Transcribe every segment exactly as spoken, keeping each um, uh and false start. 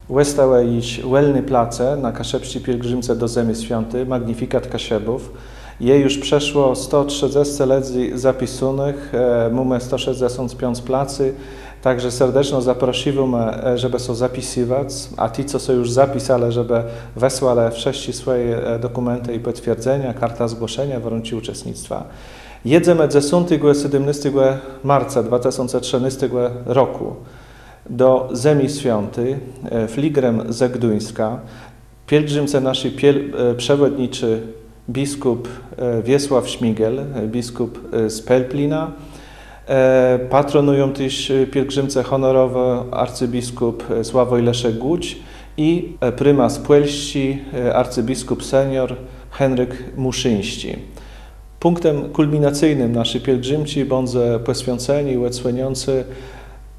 Òstałë jesz wòlné place na kaszëbsczi pielgrzimce do Zemi Swiãti, Magnifikat Kaszëbów. Je ju przeszło sto trzëdzescë lëdzy zapisónëch, e, mómë sto szescdzesąt piãc placy, tak że serdeczno zaprôszywómë, e, żebë sã zapisëwac, a ti, co sã ju zapisalë, żebë wësłelë wszëtczé swòje, e, dokùmentë i pòtwierdzenia, karta zgłoszenia, warunki uczestnictwa. Jedzemë dzesątégò, sétmënôstégò marca dwa tësące trzënôstégò rokù do Zemi Swiãti, e, fligrã ze Gduńska. Pielgrzimce naszi piel-, e, przewòdniczi biskùp, e, Wiesław Szmigiel, e, biskùp, e, z Pelplina. E, patronëją téż, e, pielgrzimce hònorowò arcybiskùp, e, Sławoj Leszek Głódź i, e, prymas Pòlsczi, e, arcybiskùp senior Henryk Mùszyńsczi. Pùnktã kùlminacyjną naszi pielgrzimczi bãdze pòswiãcenié i òdsłoniãcé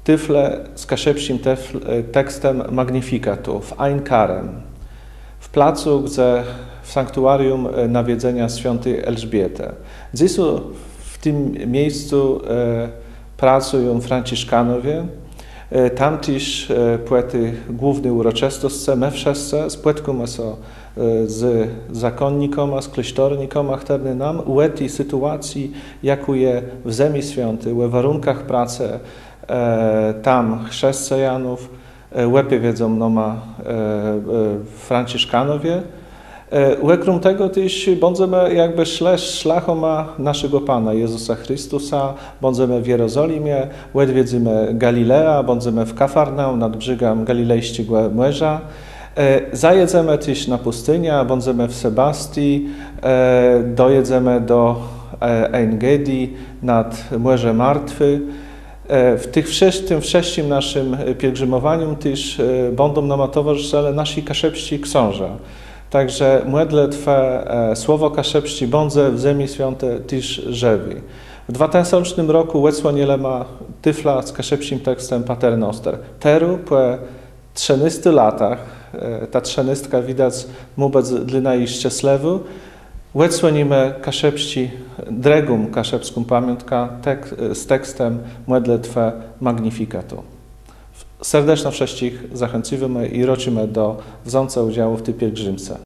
tôfle z kaszëbsczim tef-, e, tekstã Magnifikatu w Ain Karem, w placu, gdze w sanktuarium, e, Nawiedzenia Swiãti Elżbiétë. Dzysô w tim miejscu, e, pracëją franciszkanowie. E, tam téż, e, pò ti główny ùroczëstoscë më wszëtcë spòtkómë sã, e, z zakónnikama, z klôsztornikama, chtërny nóm ò ti sytuacji, jakô je w Zemi Swiãti, ò warunkach pracë, e, tam chrzescëjanów, e, òpòwiedzą nama, e, e, franciszkanowie. E, òkróm tegò téż bãdzemë jakbë szlë szlachama naszégò Pana Jezësa Christusa, bãdzemë w Jerozolimie, òdwiedzymë Galileã, bãdzemë w Kafarnaùm nad brzegã Galilejsczégò Mòrza. E, zajedzemë téż na pùstiniã, bãdzemë w Sebastii, e, dojedzemë do, e, En-Gedi nad Mòrzã Martwi. E, w tëch wszëtcz-, tim wszëtczim naszim, e, pielgrzimòwanim téż, e, bãdą nama towarzëlë naszi kaszëbsczi ksãża. Tak że mòdlëtwë, e, słowò kaszëbsczé bãdze w Zemi Swiãti téż żëwé. W dwatësącznym rokù òdsłonilë ma tôflã z kaszëbsczim tekstã Pater Noster. Terô, pò trzënôsce latach, e, ta trzënôstka, widac, mô bëc dlô naju szczeslëwô. Òdsłonimë kaszëbsczi, drëgą kaszëbską pamiątkã tek-, z tekstã mòdlëtwë Magnifikatu. Serdeczno wszëtczich zachãcywómë i rôczimë do wzãcô ùdzału w ti pielgrzimce.